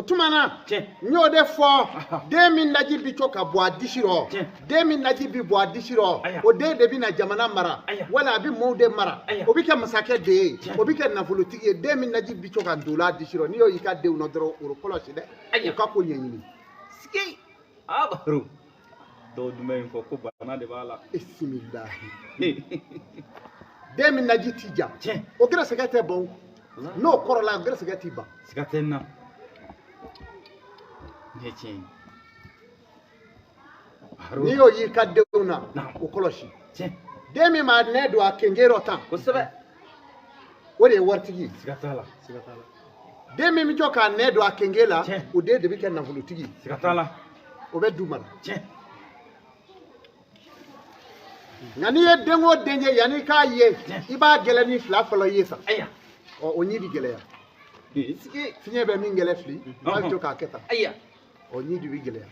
O tuma na n y'o de fɔ, den min naji bi to ka bɔ a disi rɔ, den min naji bi bɔ a disi rɔ, o den de bɛna jamana mara, wala a bɛ maaw de mara, o bɛ kɛ masakɛ de ye, o bɛ kɛ nafolotigi ye. Den min naji bi to ka don a disi rɔ, n'i y'o y'i ka denw na dɔrɔn, o kɔlɔsi dɛ, o ka ko ɲɛɲini. Sigi a baro dɔw dun bɛ yen fɔ ko bana de b'a la. Bisimilahi. Den min naji ti ja, o gɛrɛsɛgɛ tɛ ban, n'o kɔrɔla o gɛrɛsɛgɛ ti ban. Siga tɛ n na. Nin ye tiɲɛ ye. N'i y'o y'i ka denw na, o kɔlɔsi. Den min b'a nɛ don a kenke rɔ tan, kosɛbɛ, o de ye waritigi ye. Siga t'a la. Den min bɛ jɔ k'a nɛ don a kenke la, o den de bɛ kɛ nafolotigi ye. Siga t'a la. O bɛ du mara. Nka n'i ye den o den ye, yanni i k'a ye, i b'a gɛlɛnni fila fɔlɔ ye sa. Ɔ, o ɲi bi gɛlɛya. Fiɲɛ bɛ min gɛlɛ fili, n'a bɛ to k'a kɛ tan. Ɔ, ɲi de bi gɛlɛya.